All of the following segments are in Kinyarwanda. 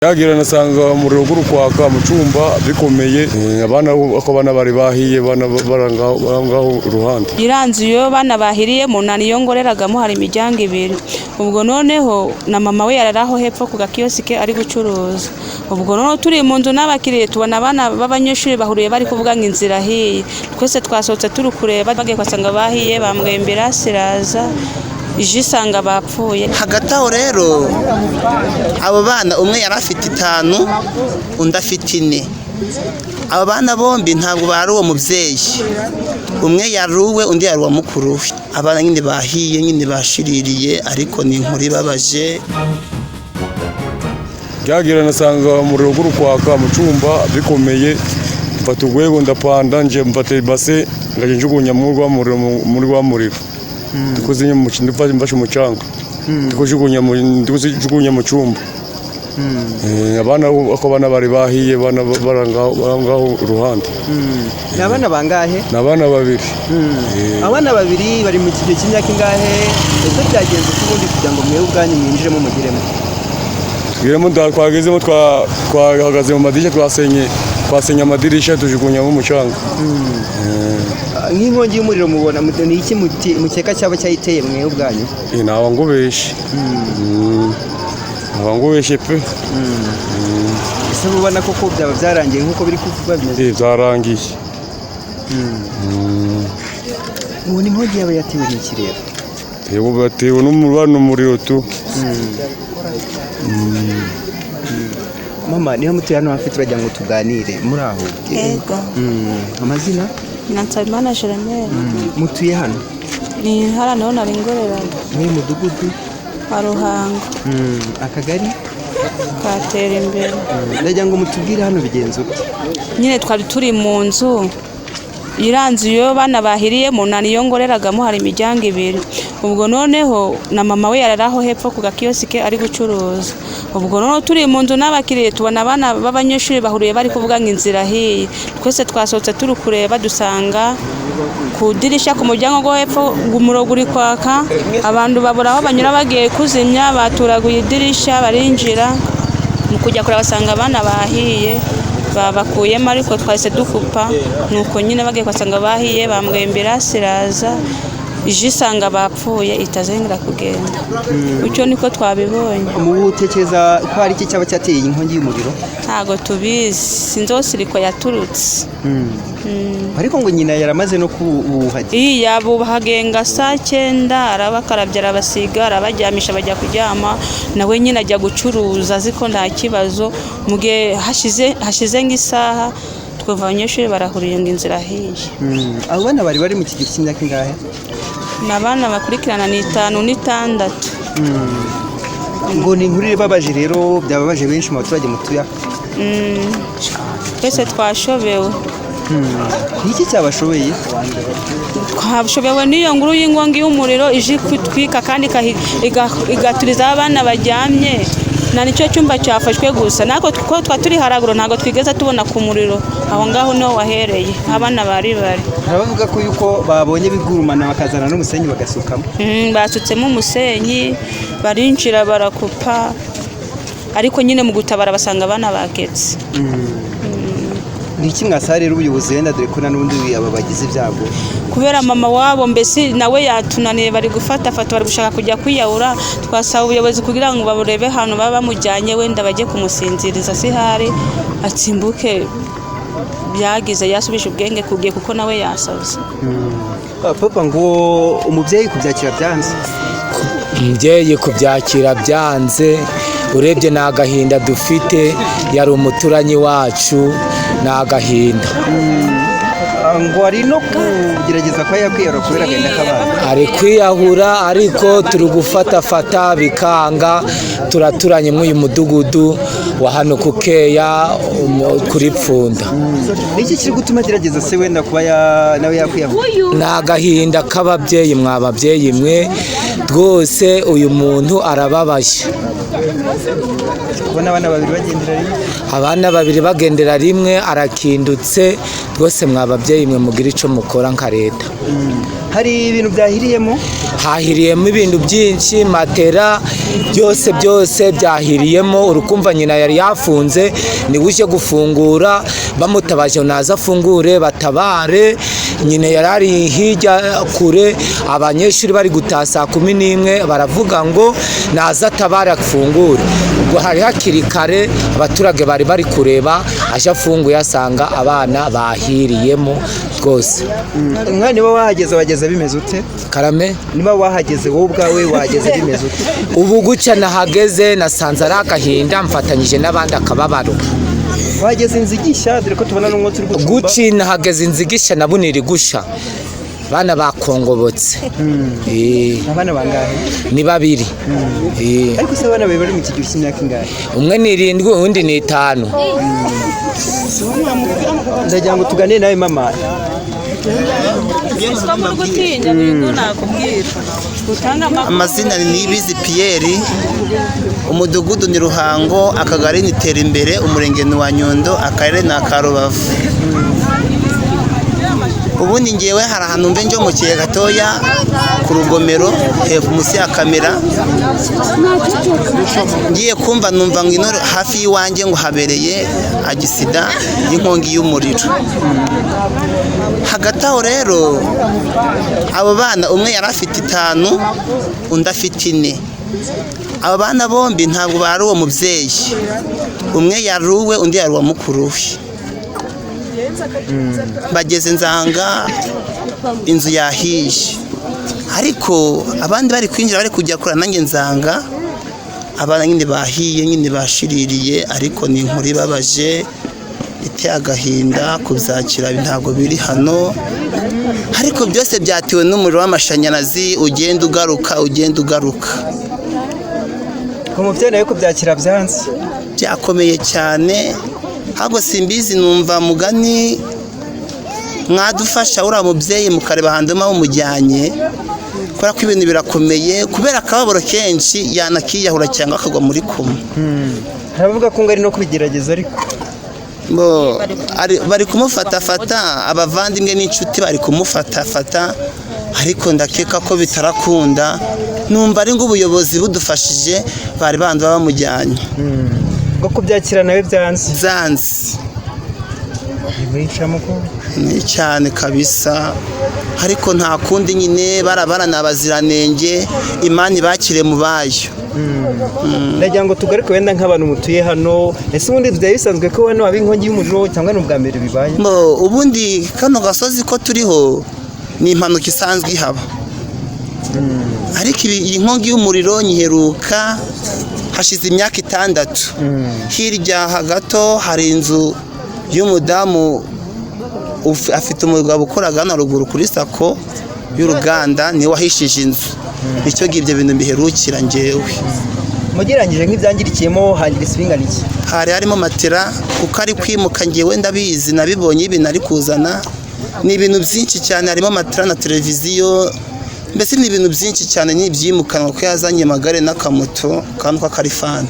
Yagira nasanga umuriro guri kwaka mu cyumba bikomeye, abana ako bana bari bahiye bana barangaho iruhande. Iriya iyo bana bahiriyemo nta niyo ngoreragamo, hari imiryango ibiri. Ubwo noneho na mama we yarari aho hepfo ku gakiyosike ari gucuruza. Ubwo noneho turi mu nzu n'abakiriya, tubona abana b'abanyeshuri bahuriye bari kuvuga ngo inzira ahiye. Twese twasohotse turi kureba, bagiye basanga bahiye, bambwiye ambulance iraza ije isanga bapfuye. Hagati aho rero, abo bana umwe yari afite 5, undi afite 4. Abo bana bombi ntabwo bari uwo mubyeyi umwe, yari uwe, undi yari uwa mukuru we. Abana nyine bahiye, nyine bashiririye, ariko ni inkuru ibabaje. Yagira nasanga umuriro guri kwaka mu cyumba bikomeye, mfata urwego ndapanda, nje mfata ibase ngaje njugunya muri rwa muriro, muri rwa muriro ndikuzinya mu mfashe umucanga ndikujugunya mu cyumba. Abana ako bana bari bahiye bana barangaho iruhande. Ni abana bangahe? Ni abana babiri. Abana babiri bari mu kigero cy'imyaka ingahe? Ese byagenze uko ubundi kugira ngo mwewe ubwanyu mwinjiremo mugiremo? Tugiremo, twagezemo, twahagaze mu madirishya, twasenye amadirishya, tujugunyamo umucanga. Nk'inkongi y'umuriro mubona ni iki mukeka cyaba cyayiteye mwewe ubwanyu? Naba ngubeshe. Naba ngubeshe pe. Ese mubona koko byaba byarangiye nk'uko biri kuvugwa bimeze? Byarangiye. Mubona inkongi yaba yatewe n'iki rero? Yego, batewe n'umuriro tu. Mama, niba mutuye hano hafi turagira ngo tuganire muri aho. Yego. Amazina? Na Nsabimana Jeremere. Mutuye hano? Ni hariya niho nari ngoreraga. Muri mudugudu? Wa Ruhango. Akagari? Katera imbere. Ndagira ngo mutubwire hano bigenze ute? Nyine twari turi mu nzu, iriya nzu iyo bana bahiriyemo nta niyo ngoreragamo, hari imiryango ibiri. Ubwo noneho na mama we yarari aho hepfo ku gakiyosike ari gucuruza. Ubwo noneho turi mu nzu n'abakiriya, tubona abana b'abanyeshuri bahuriye bari kuvuga ngo inzira ahiye. Twese twasohotse turi kureba, dusanga ku dirishya ku muryango wo hepfo umuriro uri kwaka, abantu babura aho banyura bagiye kuzimya, baturaguye idirishya barinjira. Mu kujya kureba basanga abana bahiye, babakuyemo, ariko twahise dukupa. Nuko nyine bagiye basanga bahiye, bambwiye ambulance iraza ije isanga bapfuye, itazongera kugenda. Icyo niko twabibonye. Mutekereza ko hari iki cyaba cyateye iyi nkongi y'umuriro? Ntago tubizi, sinzi aho siriko yaturutse. Ariko ngo nyina yaramaze no kubuhagira. Iyi yabuhagenga saa 9, arabakarabya, arabasiga, arabaryamisha, bajya kuryama, nawe nyine ajya gucuruza azi ko nta kibazo. Mu gihe hashize nk'isaha, twumva abanyeshuri barahuriye ngo inzira ahiye. Abo bana bari bari mu kigero cy'imyaka ingahe? Ni abana bakurikirana, ni 5 n'6. Ngo ni inkuru ibabaje rero, byababaje benshi mu baturage mutuye aha. Twese twashobewe. Ni iki cyabashobeye? Twashobewe n'iyo nkuru y'inkongi y'umuriro ije kutwika kandi igaturiza abana baryamye. Na nicyo cyumba cyafashwe gusa, natwe ko twa turi haraguru ntabwo twigeze tubona ku muriro, aho ngaho niho wahereye abana bari bari. Hari abavuga ko yuko babonye bigurumana bakazana n'umusenyi bagasukamo. Basutsemo umusenyi, barinjira barakupa, ariko nyine mu gutabara basanga abana baketse. Ni iki mwasaba rero ubuyobozi wenda, dore ko na n'ubundi aba bagize ibyago? Kubera mama wabo mbese nawe yatunaniye, bari gufata fata, bari gushaka kujya kwiyahura. Twasaba ubuyobozi kugira ngo baburebe ahantu baba bamujyanye, wenda bajye kumusinziriza, si hari atsimbuke byagize yasubije ubwenge ku gihe, kuko nawe yasaze. Papa, ngo umubyeyi kubyakira byanze. Umubyeyi kubyakira byanze, urebye ni agahinda dufite, yari umuturanyi wacu, ni agahinda. Ngo ari no kugerageza kuba yakwiyahura kubera agahinda k'abana. Ari kwiyahura, ariko turi gufatafata bikanga. Turaturanye muri uyu mudugudu wa hano ku Keya kuri Pfunda. Ni iki kiri gutuma agerageza se wenda kuba nawe yakwiyahura? Ni agahinda k'ababyeyi, mwa babyeyi mwe, rwose uyu muntu arababaye. Kubona abana babiri bagendera rimwe. Abana babiri bagendera rimwe, arakindutse rwose. Mwa babyeyi mwe, mugira icyo mukora nka leta. Hari ibintu byahiriyemo? Hahiriyemo ibintu byinshi, matera byose byose byahiriyemo. Urukumva nyina yari yafunze, niwe uje gufungura, bamutabaje naza afungure batabare. Nyina yari ari hirya kure, abanyeshuri bari gutaha saa 11, baravuga ngo naza atabare afungure. Ubwo hari hakiri kare, abaturage bari bari kureba, aje afunguye asanga abana bahiriyemo rwose. Umwana, niba wahageze, wageze bimeze ute? Karame. Niba wahageze wowe ubwawe, wageze bimeze ute? Ubu guca nahageze nasanze ari agahinda, mfatanyije n'abandi akababaro. Wageze inzu igishya, dore ko tubona n'umwotsi uri gucumba. Guci nahageze inzu igisha, na buno iri gusha, abana bakongobotse. Abana bangahe? Ni babiri. Ariko se abana babiri bari mu kigero cy'imyaka ingahe? Umwe ni 7, uwundi ni 5. Ndagira ngo tuganire nawe, mama. Ko muri gutinya bintu nakubwira utanga amakuru. Amazina ni Niyibizi Pierre, umudugudu ni Ruhango, akagari ni Terimbere, umurenge ni wa Nyundo, akarere ni aka Rubavu. Ubundi ngewe hari ahantu mve njyo mu kiyaga gatoya ku rugomero hepfo munsi ya kamera. Ngiye kumva numva ngo ino hafi y'iwanjye ngo habereye agisida y'inkongi y'umuriro. Hagati aho rero abo bana, umwe yari afite 5, undi afite 4. Abo bana bombi ntabwo bari uwo mubyeyi, umwe yari uwe, undi yari uwa mukuru we. Bageze nzanga inzu yahiye, ariko abandi bari kwinjira bari kujya kure, nanjye nzanga abana nyine bahiye, nyine bashiririye. Ariko ni inkuru ibabaje iteye agahinda, kubyakira ntabwo biri hano. Ariko byose byatewe n'umuriro w'amashanyarazi ugenda ugaruka, ugenda ugaruka. Umubyeyi nawe kubyakira byanze. Byakomeye cyane, ahubwo simbizi, numva mugani mwadufasha uriya mubyeyi mukareba ahantu mumujyanye, kubera ko ibintu birakomeye, kubera akababaro kenshi yanakiyahura cyangwa akagwa muri koma. Hari abavuga ko ngo ari no kubigerageza ariko. Bo, bari kumufatafata, abavandimwe n'inshuti bari kumufatafata, ariko ndakeka ko bitarakunda. Numva ari nk'ubuyobozi budufashije bari bandi baba bamujyanye. Ngo kubyakira nawe byanze. Byanze. Ni Ni cyane kabisa, ariko nta kundi nyine, barabara ni abaziranenge, Imana ibakire mu bayo. Ndagira ngo tugaruke wenda nk'abantu mutuye hano. Ese ubundi byari bisanzwe ko hano haba inkongi y'umuriro, cyangwa ni ubwa mbere bibaye? Bo, ubundi kano gasozi ko turiho ni impanuka isanzwe ihaba, ariko iyi nkongi y'umuriro nyiheruka hashize imyaka 6. Hirya hagato hari inzu y'umudamu afite umugabo ukoraga hano ruguru kuri sako y'uruganda, niwe wahishije inzu. Nicyo gihe ibyo bintu biherukira njyewe. Mugereranyije nk'ibyangirikiyemo, hangiritse ibingana iki? Hari harimo matera, kuko ari kwimuka, njyewe ndabizi, nabibonye ibintu ari kuzana ni ibintu byinshi cyane, harimo matera na televiziyo, mbese ni ibintu byinshi cyane n'ibyimukanwa, kuko yazanye amagare n'akamoto kandi k'akarifani.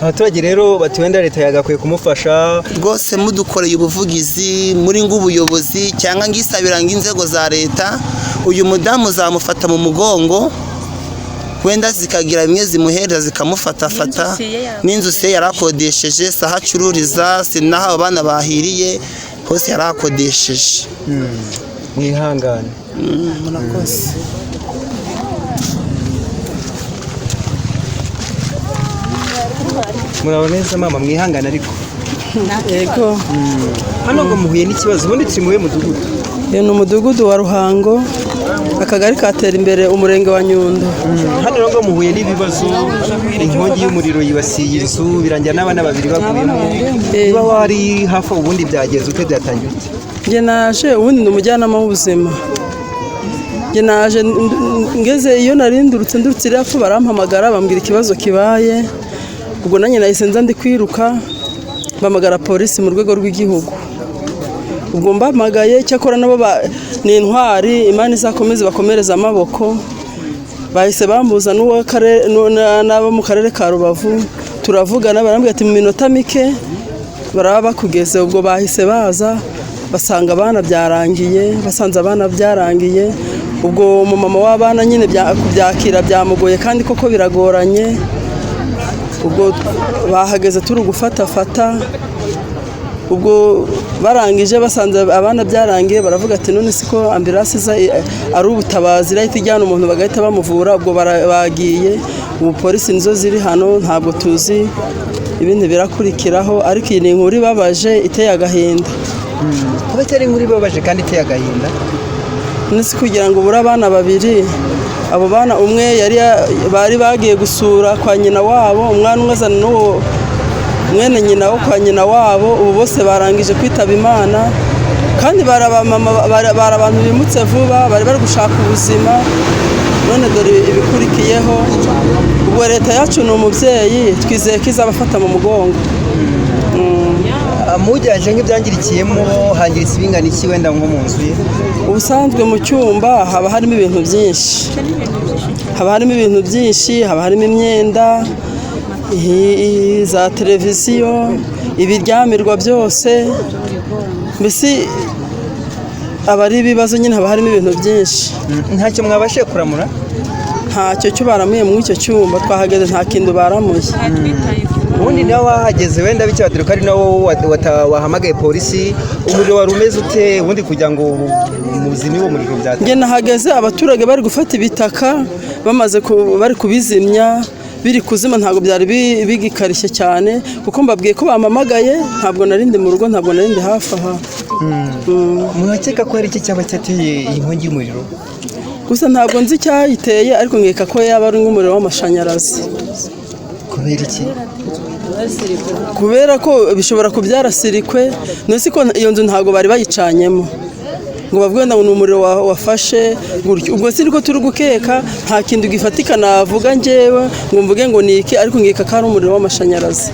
Abaturage rero bati wenda leta yagakwiye kumufasha. Rwose mudukoreye ubuvugizi muri ng'ubuyobozi, cyangwa ngisabira ng'inzego za leta, uyu mudamu zamufata mu mugongo, wenda zikagira bimwe zimuhereza zikamufatafata. N'inzu se yarakodesheje, si aho acururiza, si n'aho abo bana bahiriye, hose yarakodesheje. Mwihangane. Murakoze. Muraho neza mama, mwihangane ariko. Yego. Hano ngo muhuye n'ikibazo, ubundi turi muwe mudugudu? Uyu ni umudugudu wa Ruhango, akagari ka Terimbere, umurenge wa Nyundo. Hano rero ngo muhuye n'ibibazo, inkongi y'umuriro yibasiye inzu, birangira n'abana babiri baguyemo. Niba wari hafi aho, ubundi byagenze ute, byatangiye ute? Njye naje, ubundi ni umujyanama w'ubuzima. Njye naje ngeze iyo nari ndurutse iriya pfu, barampamagara bambwira ikibazo kibaye. Ubwo nanjye nahise nza ndi kwiruka, mpamagara polisi mu rwego rw'igihugu. Ubwo mbamagaye, cyakora nabo ni intwari, Imana izakomeze bakomereze amaboko. Bahise bambuza n'abo mu karere ka Rubavu, turavugana, barambwira ati mu minota mike baraba bakugeze. Ubwo bahise baza Basanga abana byarangiye, basanze abana byarangiye. Ubwo umumama w'abana nyine kubyakira byamugoye, kandi koko biragoranye. Ubwo bahageze turi gufatafata. Ubwo barangije, basanze abana byarangiye, baravuga ati: "None siko ambulance iza ari ubutabazi, irahita ijyana umuntu bagahita bamuvura." Ubwo bagiye, ubu polisi nizo ziri hano, ntabwo tuzi ibindi birakurikiraho, ariko iyi ni inkuru ibabaje, iteye agahinda. Kuba atari inkuru ibabaje kandi iteye agahinda? None kugira ngo ubure abana babiri, abo bana umwe yari bari bagiye gusura kwa nyina wabo, umwana umwe azana n'uwo mwene nyina wo kwa nyina wabo, ubu bose barangije kwitaba Imana. Kandi bari abamama, bari abantu bimutse vuba, bari bari gushaka ubuzima, none dore ibikurikiyeho. Ubwo leta yacu ni umubyeyi, twizeye ko izabafata mu mugongo. Mujyanye nk'ibyangirikiyemo, hangiritse ibingana iki wenda nko mu nzu ye? Ubusanzwe mu cyumba haba harimo ibintu byinshi, haba harimo ibintu byinshi, haba harimo imyenda, za televiziyo, ibiryamirwa byose, mbese aba ari ibibazo nyine, haba harimo ibintu byinshi. Ntacyo mwabashije kuramura? Ntacyo cyo baramuye muri icyo cyumba, twahageze nta kintu baramuye. Ubundi nawe wahageze wenda bityo ko ari nawe wahamagaye polisi, umuriro wari umeze ute ubundi kugira ngo muzimye uwo muriro byateye? Njye nahageze abaturage bari gufata ibitaka, bamaze bari kubizimya, biri kuzima, ntabwo byari bigikarishye cyane, kuko mbabwiye ko bampamagaye ntabwo narindi mu rugo, ntabwo narindi hafi aha. Murakeka ko hari iki cyaba cyateye iyi nkongi y'umuriro? Gusa ntabwo nzi icyayiteye, ariko nkeka ko yaba ari nk'umuriro w'amashanyarazi. Kubera iki? Kubera ko bishobora kubyara circuit. None ko iyo nzu ntabwo bari bayicanyemo ngo bavuge ngo ni umuriro wafashe gutyo. Ubwo si ko turi gukeka, nta kintu gifatika navuga njyewe ngo mvuge ngo ni iki, ariko nkeka ko ari umuriro w'amashanyarazi.